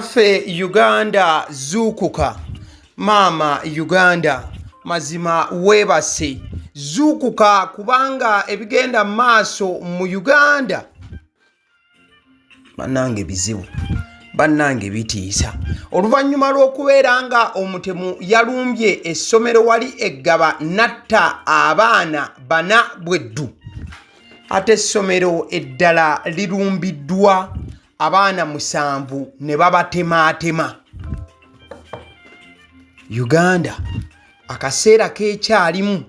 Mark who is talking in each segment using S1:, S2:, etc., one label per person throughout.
S1: Ffe Uganda zuukuka, maama Uganda mazima weebase, zuukuka kubanga ebigenda mu maaso mu Uganda bannange bizibu, bannange bitiisa. Oluvannyuma lw'okubeera nga omutemu yalumbye essomero wali eggaba n'atta abaana bana bweddu, ate essomero eddala lirumbiddwa abaana musanvu ne babatemaatema. Uganda akaseera k'ekyalimu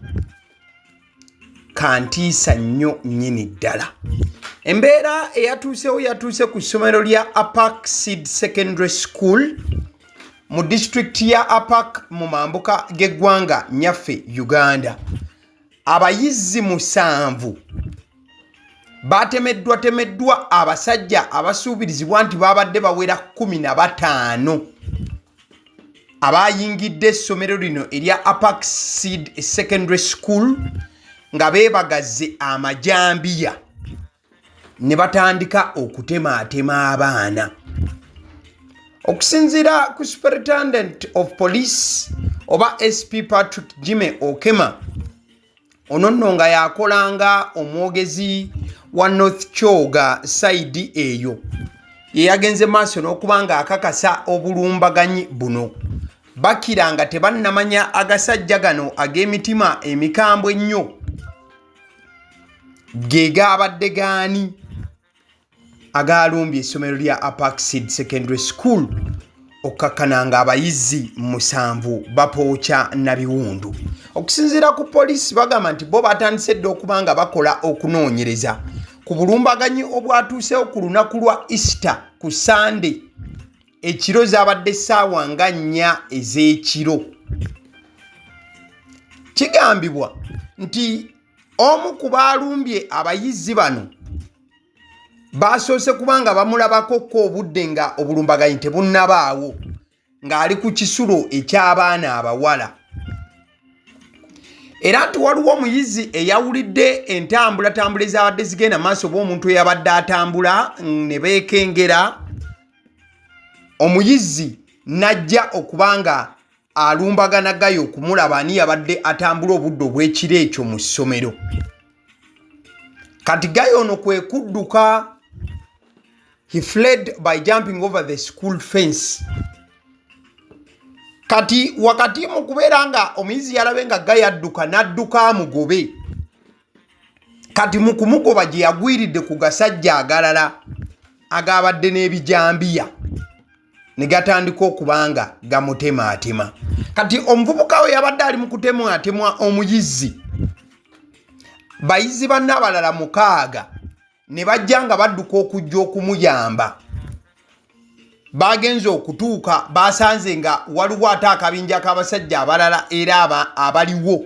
S1: kantiisa nnyo nnyini ddala. Embeera eyatuusewo yatuuse ku ssomero lya Apak Seed Secondary School mu disitulikiti ya Apak mu mambuka g'eggwanga nnyaffe Uganda. Abayizi musanvu batemeddwatemeddwa abasajja abasuubirizibwa nti babadde bawera 15 abayingidde essomero lino erya Apak Seed Secondary School nga beebagazze amajambiya ne batandika okutemaatema abaana. Okusinziira ku Superintendent of Police oba SP Patrick Jime Okema, ono nno nga yakolanga omwogezi wa North Kyoga sayidi eyo, ye yagenze maaso n'okuba nga akakasa obulumbaganyi buno. Bakira nga tebannamanya agasajja gano ag'emitima emikambwe ennyo ge gaabadde gaani agaalumbye essomero lya Apak Seed Secondary School okkakkana nga abayizi musanvu bapookya na biwundu. Okusinziira ku poliisi bagamba nti bo batandise dda okuba nga bakola okunoonyereza ku bulumbaganyi obwatuusewo ku lunaku lwa Easter ku Sande ekiro zaabadde ssaawa nga 4 ez'ekiro. Kigambibwa nti omu ku baalumbye abayizi bano baasoose kuba nga bamulabako ko obudde nga obulumbaganyi tebunnabaawo ng'ali ku kisulo eky'abaana abawala, era nti waliwo omuyizi eyawulidde entambulatambula ezabadde zigenda maaso oba omuntu eyabadde atambula ne beekengera omuyizi n'ajja okuba nga alumbagana gayo okumulaba ani yabadde atambula obudde obw'ekiro ekyo mu ssomero. Kati gayo ono kwe kudduka, he fled by jumping over the school fence. Kati wakati mu kubeera nga omuyizi yalabe nga gayo adduka n'adduka amugobe, kati mu kumugoba gye yagwiridde ku gasajja agalala agabadde n'ebijambiya ne gatandika okuba nga gamutemaatema. Kati omuvubuka we yabadde ali mu kutemwatemwa omuyizi, bayizi banne abalala 6 ne bajja nga badduka okujja okumuyamba. Bagenze okutuuka basanze nga waliwo ate akabinja k'abasajja abalala era abaliwo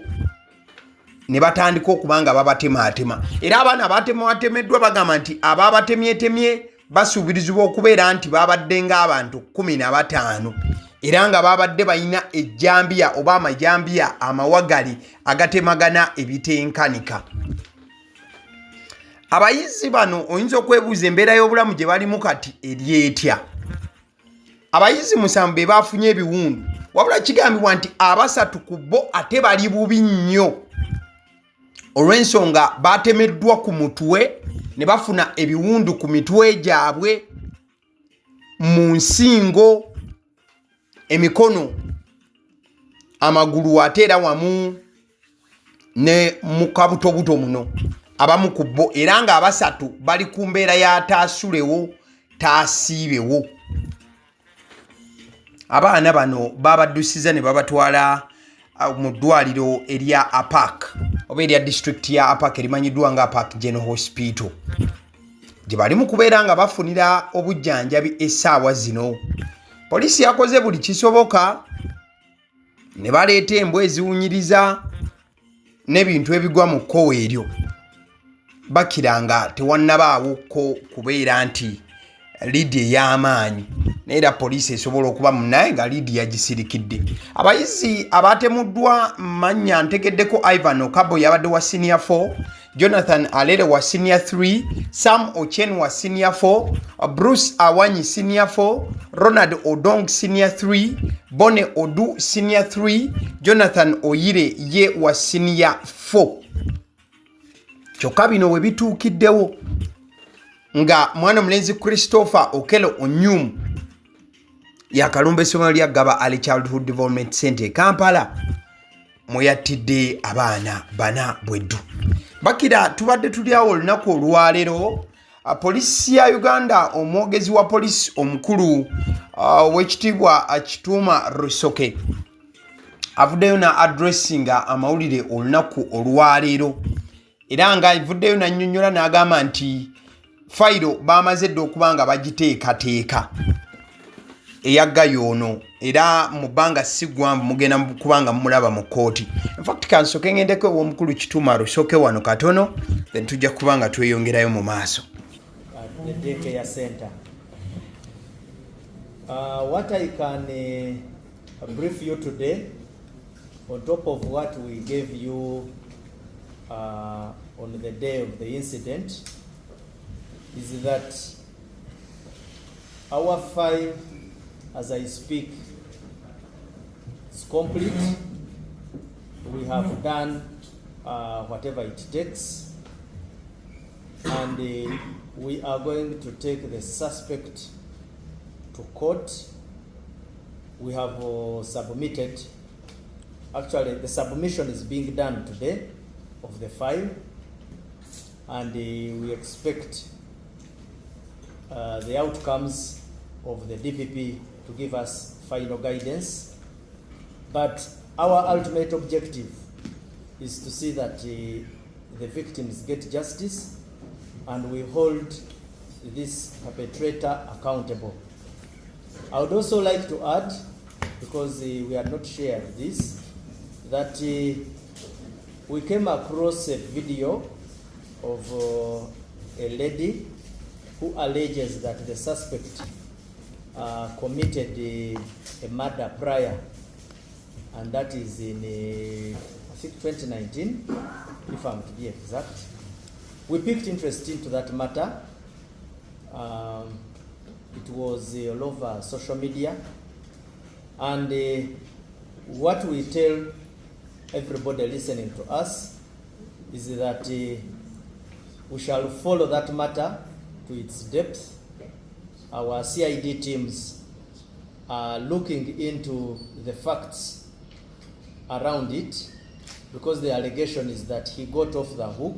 S1: ne batandika okuba nga babatemaatema. Era abaana abatematemeddwa bagamba nti ababatemyetemye basuubirizibwa okubeera nti babadde ng'abantu 15 era nga babadde balina ejjambiya oba amajambiya amawagali agatemagana ebitenkanika. Abayizi bano oyinza okwebuuza embeera y'obulamu gye balimu kati eri etya. Abayizi musanvu be baafunye ebiwundu, wabula kigambibwa nti abasatu ku bo ate bali bubi nnyo olw'ensonga baatemeddwa ku mutwe ne bafuna ebiwundu ku mitwe gyabwe, mu nsingo, emikono, amagulu ate era wamu ne mu kabutobuto muno abamu ku bo, era nga abasatu bali ku mbeera ya taasulewo taasiibewo. Abaana bano babaddusiza ne babatwala mu ddwaliro erya Apak oba erya disitulikiti ya Apak erimanyiddwa nga Apak General Hospital gye bali mu kubeera nga bafunira obujjanjabi essaawa zino. Poliisi yakoze buli kisoboka ne baleeta embwa eziwunyiriza n'ebintu ebigwa mu kkowe eryo, bakira nga tewannabaawo ko kubeera nti liidi ey'amaanyi, naye era poliisi esobola okuba munaye nga liidi yagisirikidde. Abayizi abatemuddwa mannya ntegeddeko Ivan Okabo yabadde wa senior 4, Jonathan Alere wa senior 3, Sam Ochen wa senior 4, Bruce Awanyi senior 4, Ronald Odong senior 3, Bone Odu senior 3, Jonathan Oyire ye wa senior 4. Kyokka bino we bituukiddewo nga mwana mulenzi Christopher Okello Onyum yakalumba essomero lya Gaba Early Childhood Development Center e Kampala mweyattidde abaana bana bweddu. Bakira tubadde tuli awo olunaku olwaleero, polisi ya Uganda, omwogezi wa polisi omukulu owekitiibwa Kituuma Rusoke avuddeyo na addressinga amawulire olunaku olwaleero, era nga avuddeyo nannyonnyola n'agamba nti fayiro bamaze dda okuba nga bagiteekateeka eyaggayo ono, era mu bbanga si ggwanvu mugenda kuba nga mumulaba mu kkooti. Infact, kansooke ngendeko ew'omukulu Kituuma Rusoke wano katono, then tujja kuba nga tweyongerayo mu maaso.
S2: At the daycare center. What I can brief you today, on top of what we gave you on the day of the incident, is that our file, as I speak, is complete. We have done whatever it takes, and we are going to take the suspect to court. We have submitted, actually, the submission is being done today of the file, and we expect the outcomes of the DPP to give us final guidance. But our ultimate objective is to see that the victims get justice and we hold this perpetrator accountable. I would also like to add, because we had not shared this, that we came across a video of a lady who alleges that the suspect committed a murder prior, and that is in, I think, 2019, if I'm to be exact. We picked interest into that matter. It was all over social media. And what we tell everybody listening to us is that we shall follow that matter to its depth. Our CID teams are looking into the facts around it because the allegation is that he got off the hook.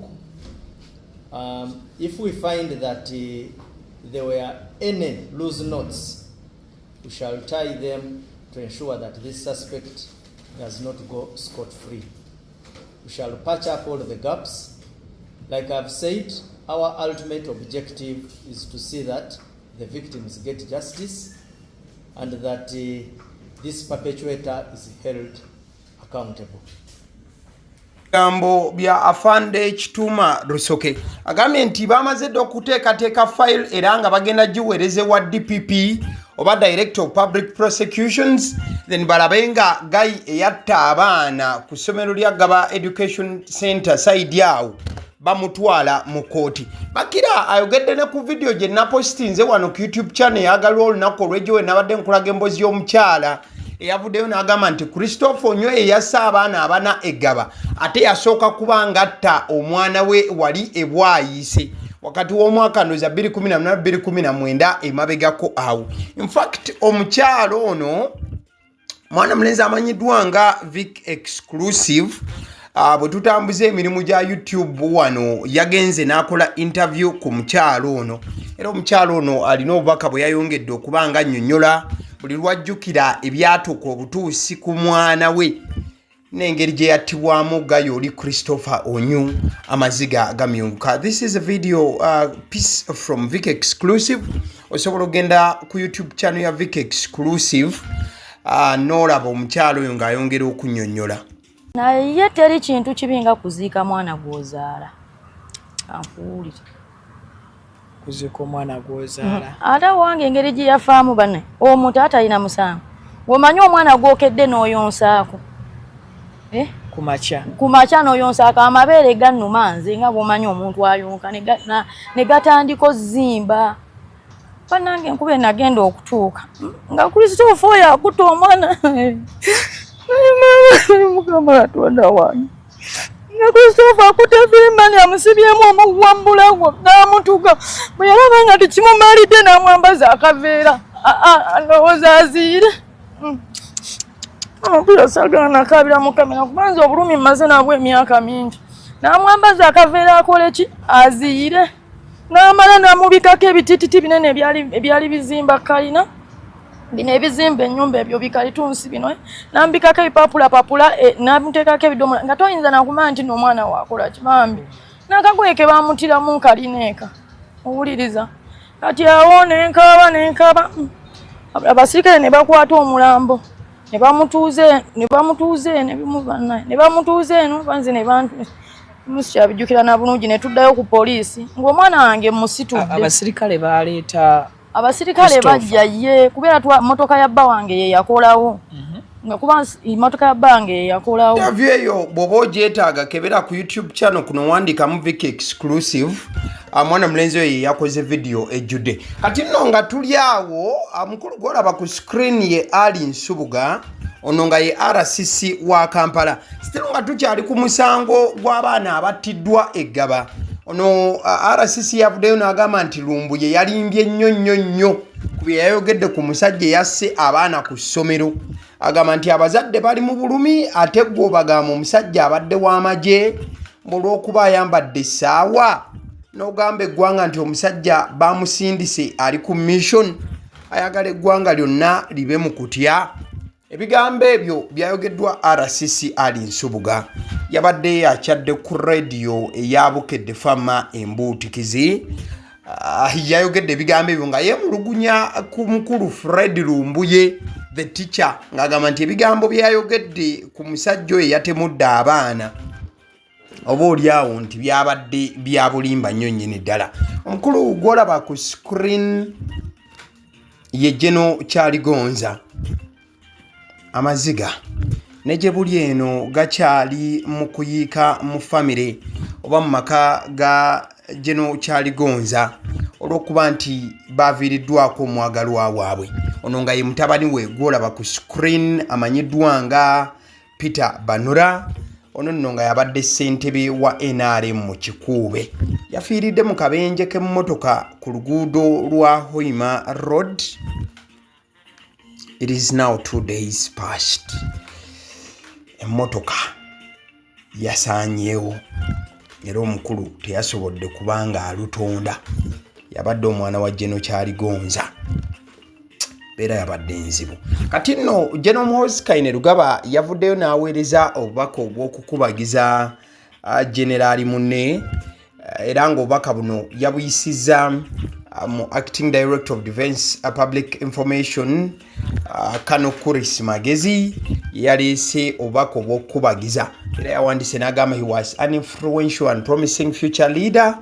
S2: If we find that there were any loose knots, we shall tie them to ensure that this suspect does not go scot free. We shall patch up all the gaps. Like I've said, our ultimate objective is to see that the victims get justice and that this perpetrator is held accountable.
S1: Bigambo bya afande Kituuma Rusoke, agambye nti bamaze dda okuteekateeka file era nga bagenda giweereza ewa DPP oba Director of Public Prosecutions, then balabe nga guy eyatta abaana ku ssomero lya Gaba Education Center side awo bamutwala mu kooti. Bakira ayogedde ne ku vidiyo gye napositinze wano ku YouTube channel eyagalwa olunaku olw'ejjo, we nabadde nkulaga emboozi y'omukyala eyavuddeyo n'agamba nti Christopher Onyo eyassa abaana abana eggaba ate yasooka kuba ngatta omwana we wali ebwayise wakati w'omwaka ndoza 2018-2019 emabegako awo. Infact, omukyalo ono mwana mulenzi amanyiddwa nga Vic Exclusive. Bwe tutambuza emirimu gya YouTube wano, yagenze n'akola interview ku mukyalo ono, era omukyalo ono alina obubaka bwe yayongedde okuba nga annyonnyola buli lwajjukira ebyatuuka obutuusi ku mwana we n'engeri gye yattibwamu guy oli Christopher Onyu, amaziga gamyunguka. This is a video piece from Vic Exclusive. Osobola okugenda ku YouTube channel ya Vic Exclusive n'olaba omukyalo oyo ng'ayongera okunnyonnyola.
S3: Naye teri kintu kibi nga kuziika mwana gw'ozaala, ankuwulire.
S4: Kuziika omwana gw'ozaala?
S3: Ate wange engeri gye yafaamu, banne, omuntu ate alina musango, ng'omanyi omwana gwokedde n'oyonsaako, eh?
S4: Kumakya.
S3: Kumakya noyonsaako amabeere gannuma nze nga bwomanyi omuntu ayonka ne gatandika ozimba. Bannange, enkuba enagenda okutuuka nga Kristofu oyo akutta omwana. Mukama Katonda wange, nga Kristofu akutta Firimani, amusibyemu omuguwa mu bulago n'amutuga. Bwe yalaba nga tekimumalidde, n'amwambaza akaveera, ndowooza aziire. Ompira sagala nakaabira mu kamera kubanza obulumi mmaze nabwo emyaka mingi. N'amwambaza akaveera akole ki? Aziire. N'amala n'amubikako ebitititi binene ebyali bizimba kalina bino ebizimba ennyumba ebyo bikalitunsi bino, eh. N'ambikako ebipapulapapula, eh, n'amuteekako ebidomola nga toyinza nakumanya nti n'omwana waakola kibambi n'akagoye ke bamutiramu nkalina eka. Owuliriza kati awo nenkaaba nenkaaba. Abasirikale ne bakwata omulambo ne bamutuuza ne bamutuuza eno ebimu bannaye ne bamutuuza eno banze ne bantu musikyabijjukira na bulungi. Ne tuddayo ku poliisi ng'omwana wange musitudde.
S4: Abasirikale baleeta
S3: Abasirikale bajja ye kubeera twa motoka ya bba wange ye yakolawo. Nga kuba motoka ya bba wange ye yakolawo.
S1: Interview eyo bw'oba ogyetaaga, kebera ku YouTube channel kuno, wandikamu Vic Exclusive. Mwana mulenzi oyo yeyakoze video ejjudde. Kati nno nga tuli awo, mukulu gwolaba ku screen ye Ali Nsubuga, ono nga ye RCC wa Kampala. Still nga tukyali ku musango gw'abaana abattiddwa eggaba, ono RCC yavuddeyo n'agamba nti Lumbuye yalimbye nnyo nnyo nnyo ku bye yayogedde ku musajja eyasse abaana ku ssomero. Agamba nti abazadde bali mu bulumi, ate gwe obagamba omusajja abadde w'amagye olw'okuba ayambadde essaawa, n'ogamba eggwanga nti omusajja bamusindise ali ku mission, ayagala eggwanga lyonna libe mu kutya. Ebigambo ebyo byayogeddwa RCC Ali Nsubuga, yabadde akyadde ku rediyo eya Bukedde Fama Embuutikizi. Yayogedde ebigambo ebyo nga yeemulugunya ku mukulu Fred Lumbuye the teacher, ng'agamba nti ebigambo byayogedde ku musajja oyo eyatemudde abaana oba oliawo nti byabadde bya bulimba nnyo nnyini ddala. Omukulu gwolaba ku screen ye General Kyaligonza. Amaziga ne gye buli eno gakyali mu kuyiika mu famire oba mu maka ga General Kyaligonza olw'okuba nti baviiriddwako omwagalwa waabwe, ono nga ye mutabani we gwolaba ku screen amanyiddwa nga Peter Banura. Ono nno nga yabadde ssentebe wa NRM mu Kikuube, yafiiridde mu kabenje k'emmotoka ku luguudo lwa Hoima Road. It is now 2 days past. Emmotoka yasaanyeewo era omukulu teyasobodde kubanga alutonda. Yabadde omwana wa General Kyaligonza, beera yabadde nzibu. Kati nno General Muhoozi Kainerugaba yavuddeyo n'aweereza obubaka obw'okukubagiza generaali munne, era ng'obubaka buno yabuyisiza mu acting director of defense public information, Colonel Chris Magezi. Yaleese obubaka obw'okukubagiza era yawandiise n'agamba, "He was an influential and promising future leader.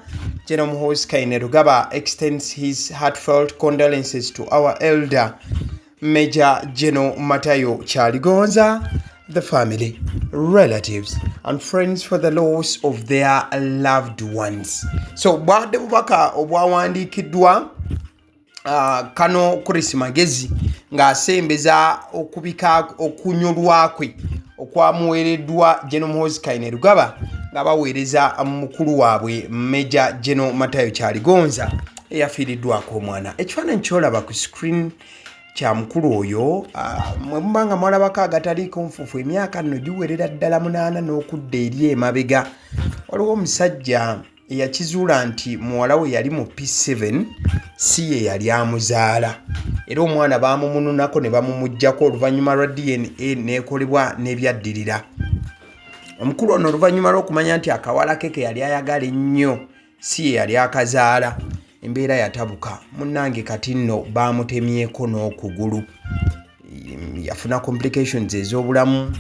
S1: General Muhoozi Kainerugaba extends his heartfelt condolences to our elder, Major General Matayo Kyaligonza, the family, relatives and friends for the loss of their loved ones." So bwadde bubaka obwawandiikiddwa Colonel Chris Magezi ng'asembeza okubika okunyolwa kwe okwamuweereddwa General Muhoozi Kainerugaba nga baweereza mukulu waabwe Major General Matayo Kyaligonza eyafiiriddwako omwana. Ekifaananyi kyolaba ku screen kya mukulu oyo. Mwe muba nga mwalabako agataliiko nfuufu, emyaka nno giwerera ddala 8 n'okudda eri emabega, waliwo omusajja eyakizuula nti muwala we yali mu P7 si ye yali amuzaala, era omwana bamumununako ne bamumuggyako oluvannyuma lwa DNA n'ekolebwa n'ebyaddirira. Omukulu ono oluvannyuma lw'okumanya nti akawala ke ke yali ayagala ennyo si ye yali akazaala, embeera yatabuka munnange. Kati nno bamutemyeko n'okugulu, yafuna complications ez'obulamu,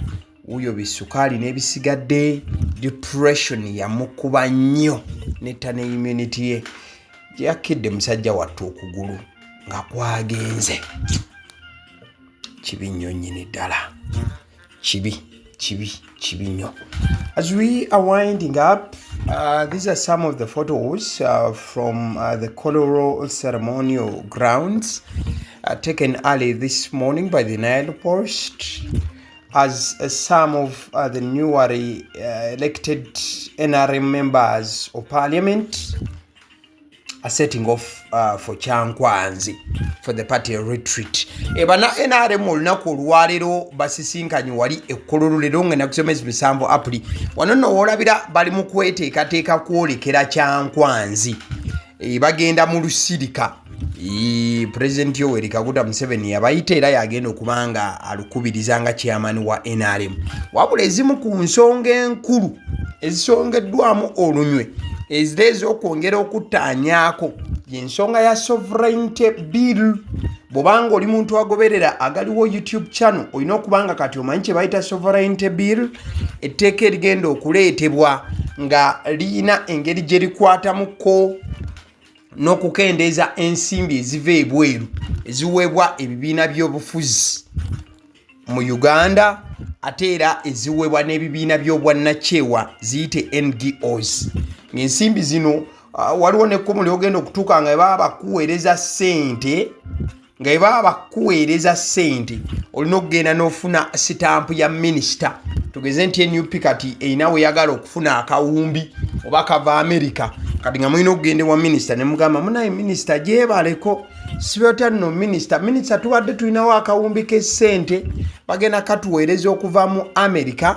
S1: wuuyo bisukaali n'ebisigadde, depression yamukuba nnyo netta ne immunity ye gye yakkidde musajja wattu okugulu nga kwagenze. Kibi nnyo nnyini ddala, kibi. Kibi kibi nnyo. As we are winding up, these are some of the photos from the Kololo ceremonial grounds taken early this morning by the Nile Post as some of the newly elected NRM members of parliament are setting off for Kyankwanzi for the party retreat. E bana NRM olunaku olwaleero basisinkanye wali e Kololo leero nga ennaku z'omwezi 7 April. Wano nno woolabira bali mu kweteekateeka kwolekera Kyankwanzi. E, bagenda mu lusirika. E, President Yoweri Kaguta Museveni yabayita era yagenda okuba nga alukubiriza nga chairman wa NRM. Wabula ezimu ku nsonga enkulu ezisongeddwamu olunywe ezira ez'okwongera okuttaanyaako y'ensonga ya sovereignty bill. Bw'obanga oli muntu agoberera agaliwo YouTube channel, olina okuba nga kati omanyi kye bayita sovereignty bill, etteeka erigenda okuleetebwa nga liyina engeri gye likwatamuko n'okukendeeza ensimbi eziva ebweru eziweebwa ebibiina by'obufuzi mu Uganda, ate era eziweebwa n'ebibiina by'obwannakyewa ziyite NGOs. Ng'ensimbi zino waliwo nekkomo lyogenda okutuuka nga baba bakuweereza ssente, nga baba bakuweereza ssente olina okugenda n'ofuna sitampu ya minisita. Tugeze nti NUP kati erina weyagala okufuna akawumbi oba kava America, kati nga mulina okugenda ewa minisita ne mugamba, "Munaye minisita, gyebaleko sibyotya nno minisita, minisita tubadde tulinawo akawumbi k'essente bagenda katuweereza okuva mu America,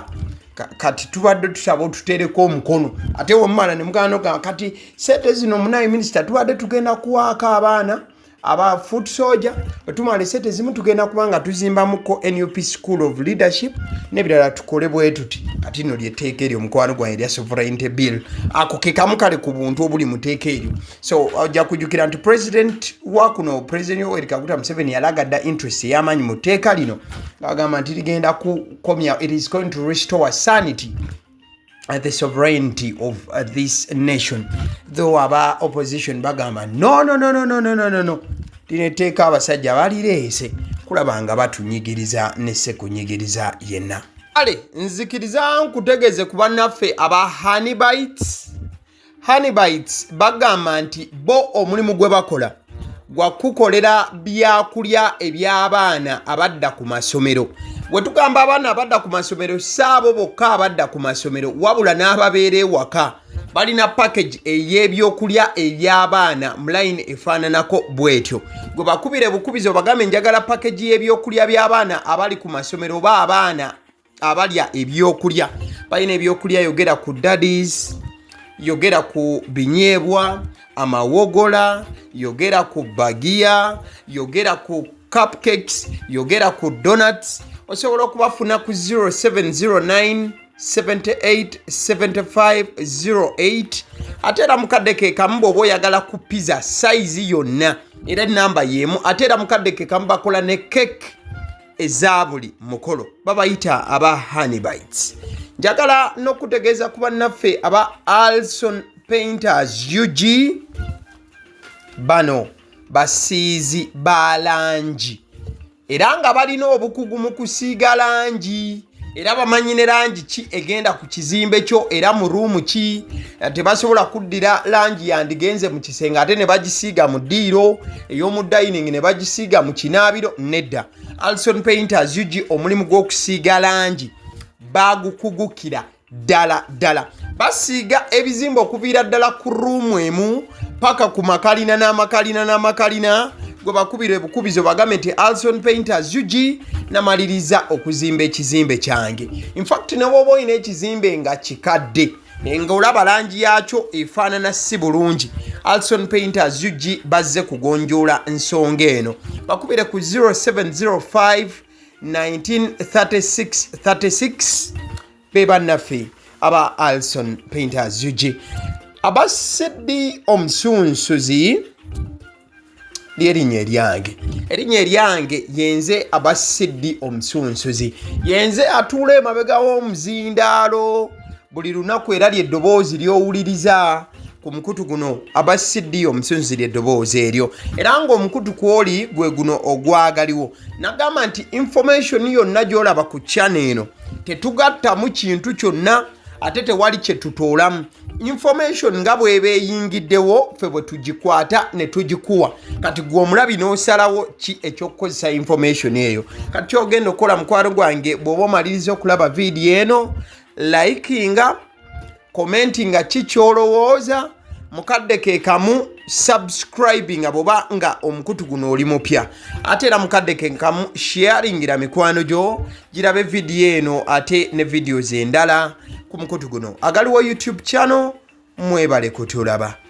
S1: kati tubadde tusaba otuteereko omukono." Ate wemumala ne mugamba nogamba, "Kati sente zino munaye minisita tubadde tugenda kuwaako abaana aba foot soldier, bwetumala esente zimu tugenda kuba nga tuzimbamuko NUP School of Leadership n'ebirala, tukole bwe tuti." Kati nno lyetteeka eryo, omukwano gwange, erya sovereignty bill. Ako ke kamu kale ku buntu obuli mu tteeka eryo. So ojja kujjukira nti president wa kuno, President Yoweri Kaguta Museveni, yalaga dda interest ey'amaanyi mu tteeka lino ng'agamba nti ligenda kukomya, it is going to restore sanity, the sovereignty of this nation, though aba opposition bagamba, "No, no, no, no, no, no, no, no, no, lino etteeka abasajja balireese kulaba nga batunyigiriza ne sekunyigiriza yenna." Kale nzikiriza nkutegeeze ku bannaffe aba Honeybites. Honeybites bagamba nti bo omulimu gwe bakola gwa kukolera byakulya eby'abaana abadda ku masomero. Bwe tugamba abaana abadda ku masomero, si abo bokka abadda ku masomero, wabula n'ababeera ewaka. Balina package ey'ebyokulya eby'abaana mu line efaananako bw'etyo. Gwe bakubire bukubizi obagambe, "Njagala package y'ebyokulya by'abaana abali ku masomero oba abaana abalya ebyokulya." Balina ebyokulya, yogera ku daddies, yogera ku binyeebwa, amawogola, yogera ku bagiya, yogera ku cupcakes, yogera ku donuts. Osobola okubafuna ku 0709 78 75 08. Ate era mukadde ke kamu bw'oba oyagala ku pizza size yonna, era enamba y'emu. Ate era mukadde ke kamu bakola ne cake eza buli mukolo. Babayita aba Honeybites. Njagala n'okutegeeza ku bannaffe aba Alson Painters UG. Bano basiizi ba langi era nga balina obukugu mu kusiiga langi, era bamanyi ne langi ki egenda ku kizimbe kyo era mu room ki. Tebasobola kuddira langi yandigenze mu kisenge ate ne bagisiiga mu ddiiro, ey'omu dining ne bagisiiga mu kinaabiro. Nedda, Alson Painters UG omulimu gw'okusiiga langi bagukugukira ddala ddala. Basiiga ebizimbe okuviira ddala ku room emu paka ku makalina n'amakalina n'amakalina. Gwe bakubira ebukubizo bagambe nti, "Alson Painters UG, namaliriza okuzimba ekizimbe kyange." Infact ne bwoba olina ekizimbe nga kikadde nga olaba langi yakyo efaanana si bulungi, Alson Painters UG bazze kugonjoola nsonga eno. Bakubire ku 0705 1936 36. Be bannaffe aba Alson Painters UG. Abaseddi omusunsuzi lyerinnya eryange, erinnya eryange yenze Abasiddi omusunsuzi, yenze atuula emabega w'omuzindaalo buli lunaku, era lyeddoboozi ly'owuliriza ku mukutu guno. Abasiddi omusunsuzi lyeddoboozi eryo, era ng'omukutu kwoli gwe guno ogwagaliwo. Nagamba nti information yonna gy'olaba ku channel eno Tetugattamu kintu kyonna ate tewali kye tutoolamu. Information nga bw'eba eyingiddewo, ffe bwe tugikwata ne tugikuwa. Kati gwe omulabi n'osalawo ki ekyokukozesa information eyo. Kati kyogenda okukola, mukwano gwange, bw'oba omaliriza okulaba vidiyo eno, likinga, commentinga ki kyolowooza, mukadde ke kamu subscribinga bwoba nga omukutu guno oli mupya, ate era mukadde ke kamu sharingira mikwano gyo girabe vidiyo eno ate ne videos endala ku mukutu guno agaliwo YouTube channel. Mwebale kutulaba.